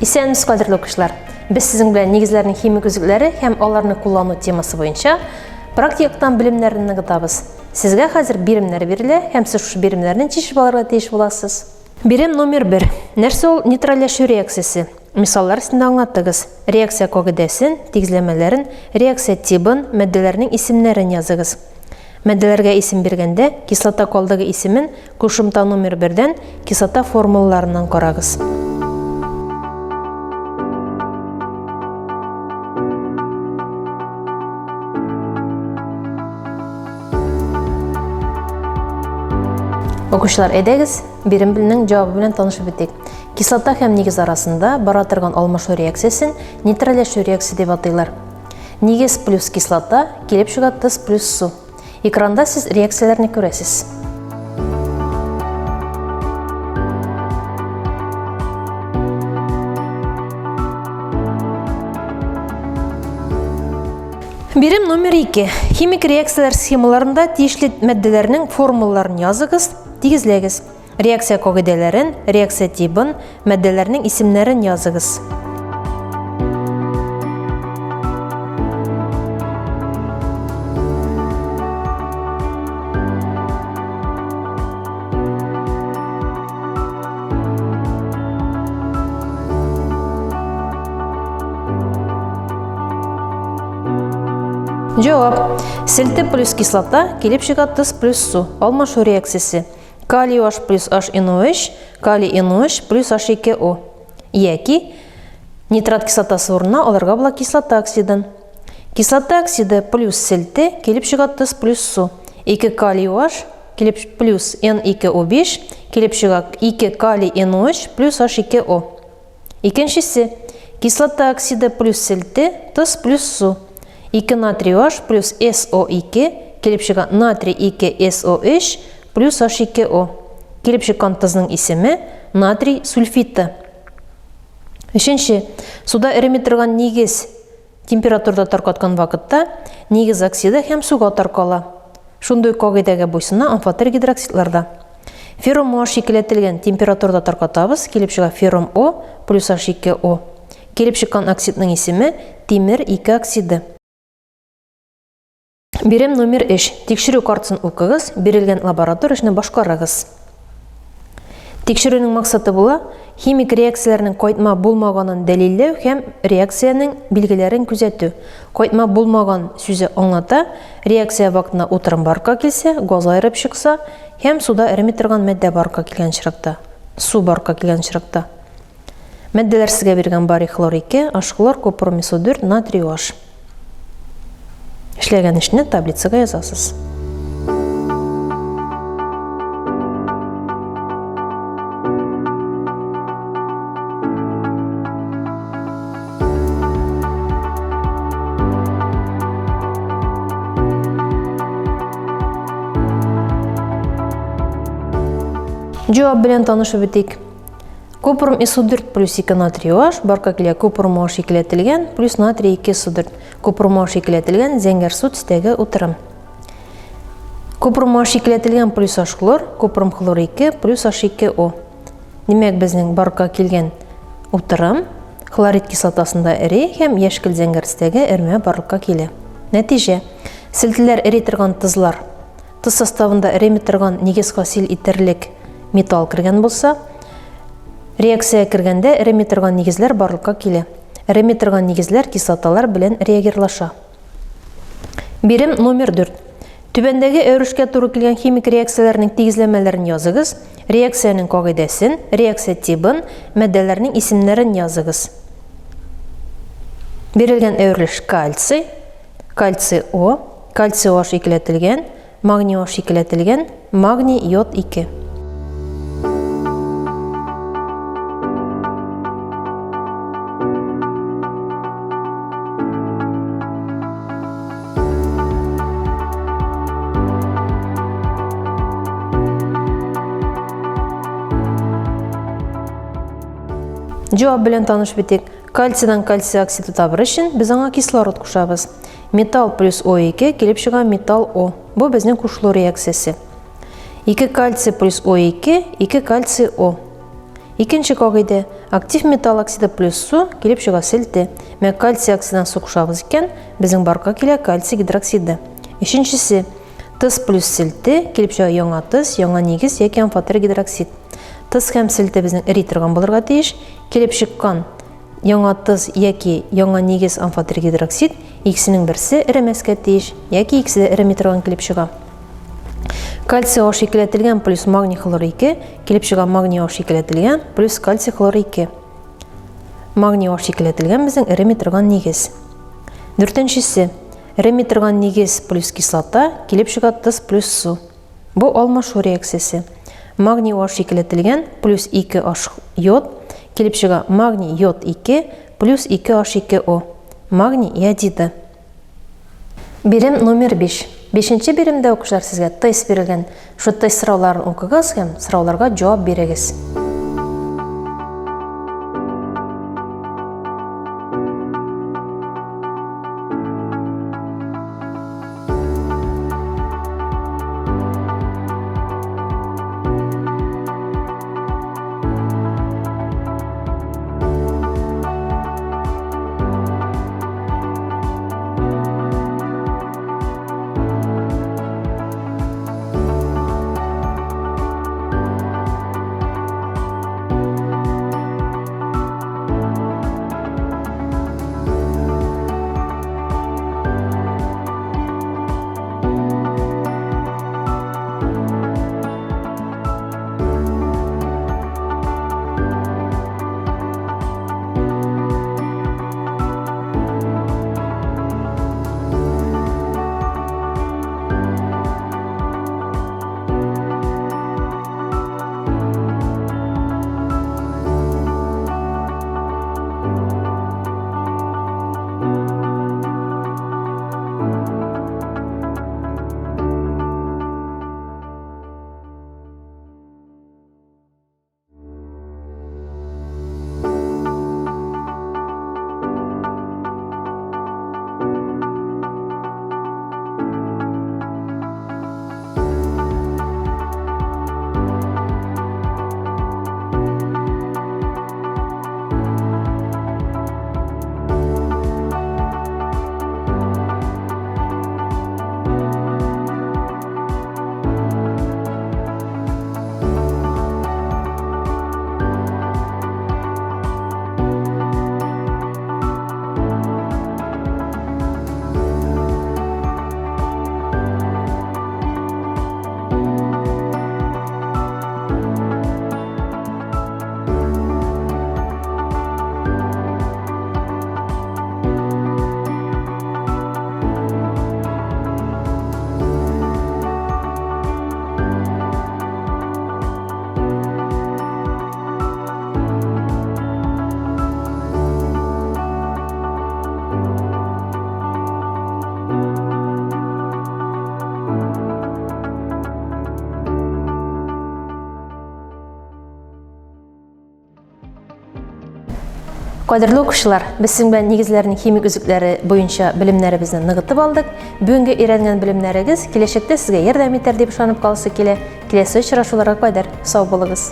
Исәнмесез, кадерле укучылар! Без сезнең белән нигезләрнең химик үзлекләре һәм аларны куллану темасы буенча практик яктан белемнәрне ныгытабыз. Сезгә хәзер биремнәр бирелә һәм сез шушы биремнәрне чишеп алырга тиеш буласыз. Бирем номер 1. Нәрсә ул нейтральләшү реакциясе? Мисаллар өстендә аңлатыгыз. Реакция кагыйдәсен, тигезләмәләрен, реакция тибын, матдәләрнең исемнәрен языгыз. Матдәләргә исем биргәндә, кислота калдыгы исемен кушымта номер бердән кислота формулаларыннан карагыз. Укучылар, әйдәгез, биремнең җавабы белән танышып үтик. Кислота һәм нигез арасында бара торган алмашу реакциясен нейтральләшү реакция дип атыйлар. Нигез плюс кислота, килеп чыга тоз плюс су. Экранда сез реакцияләрне күрәсез. Бирем номер 2. Химик реакцияләр схемаларында тиешле матдәләрнең формулаларын языгыз, тигезләгез. Реакция кагыйдәләрен, реакция тибын, матдәләрнең исемнәрен языгыз. Җавап. Селте плюс кислота килеп чыга тоз плюс су. Алмашу реакциясе. Калий H плюс HNO3, калий NO3 плюс H2O. Яки нитрат кислотасы урынына алырга була кислота оксидын. Кислота оксиды плюс селте килеп чыга тоз плюс су. 2 калий OH килеп плюс N2O5 килеп чыга 2 калий NO3 плюс H2O. Икенчесе, кислота оксиды плюс селте, тоз плюс су. 2 натрий OH плюс SO2 килеп чыга натрий 2 SO3 плюс H2O. Килеп чыккан тозның исеме натрий сульфиты. Өченче, суда эреми торган нигез Температурада таркаткан вакытта нигез оксиды һәм суга таркала. Шундый ук кагыйдәгә буйсына амфотер гидроксидлар да. Феррум О шикелләтелгән температурада таркатабыз, килеп чыга феррум О плюс H2O. Килеп чыккан оксидның исеме тимер 2 оксиды. Бирем номер 3. Тикшерү картасын укыгыз, бирелгән лаборатор эшне башкарыгыз. Тикшерүнең максаты була, химик реакцияләрнең кайтма булмаганын дәлилләү һәм реакциянең билгеләрен күзәтү. Кайтма булмаган сүзе аңлата, реакция вакытында утырым барлыкка килсә, газ аерып чыкса һәм суда эреми торган матдә барлыкка килгән очракта, су барлыкка килгән очракта. Матдәләр сезгә биргән барий хлор 2, H-хлор, купрум СО4, натрий OH. Эшләгән эшне таблицага язасыз. Җавап белән танышып үтик. Купрум СО4 плюс 2 натрий OH барка килә купрум OH икеләтелгән плюс натрий 2 СО4. Купрум OH икеләтелгән зәңгәр су төстәге утырым. Купрум OH икеләтелгән плюс H хлор, купрум хлор 2 плюс H2O. Димәк, безнең барка килгән утырым хлорид кислотасында эри һәм яшькел зәңгәр төстәге эрмә барлыкка килә. Нәтиҗә. Селтеләр эри торган тозлар Тоз составында эреми торган нигез хасил итерлек металл кергән булса, реакция кергәндә эреми торган нигезләр барлыкка килә. Эреми торган нигезләр кислоталар белән реагирлаша. Бирем номер 4. Түбәндәге әверешкә туры килгән химик реакцияләрнең тигезләмәләрен языгыз, реакциянең кагыйдәсен, реакция тибын, матдәләрнең исемнәрен языгыз. Бирелгән әверелеш кальций, Кальций О, кальций OH икеләтелгән, магний OH икеләтелгән, магний йод 2. Җавап белән таныш битик. Кальцийдан кальций оксиды табыр өчен без аңа кислород кушабыз. Металл плюс О2 килеп чыга металл О. Бу безнең кушылу реакциясе. 2 кальций плюс О2, 2 кальций О. Икенче кагыйдә, актив металл оксиды плюс су килеп чыга селте. Менә кальций оксидын су кушабыз икән, безнең барка килә кальций гидроксиды. Өченчесе, тоз плюс селте килеп чыга яңа тоз, яңа нигез яки амфотер гидроксид. Тоз һәм селте безнең эри торган булырга тиеш. Килеп чыккан яңа тоз яки яңа нигез амфотер гидроксид икесенең берсе эремәскә тиеш, яки икесе дә эреми торган килеп чыга. Кальций H икеләтелгән плюс магний хлор 2 килеп чыга магний H икеләтелгән плюс кальций хлор 2. Магний H икеләтелгән безнең эреми торган нигез. Дүртенчесе. Эреми торган нигез плюс кислота килеп чыга тоз плюс су. Бу алмашу реакциясе. Магний OH икеләтелгән плюс 2 H йод килеп чыга магний йод 2 плюс 2 H2O. Магний йодиды. Бирем номер 5. Бишенче биремдә укучылар сезгә тест бирелгән. Шул тест сорауларын укыгыз һәм сорауларга җавап бирегез. Кадерле укучылар, без сезнең белән нигезләрнең химик өзекләре буенча белемнәребезне ныгытып алдык. Бүгенге өйрәнгән белемнәрегез киләчәктә сезгә ярдәм итәр дип ышанып каласы килә. Киләсе очрашуларга кадәр сау булыгыз.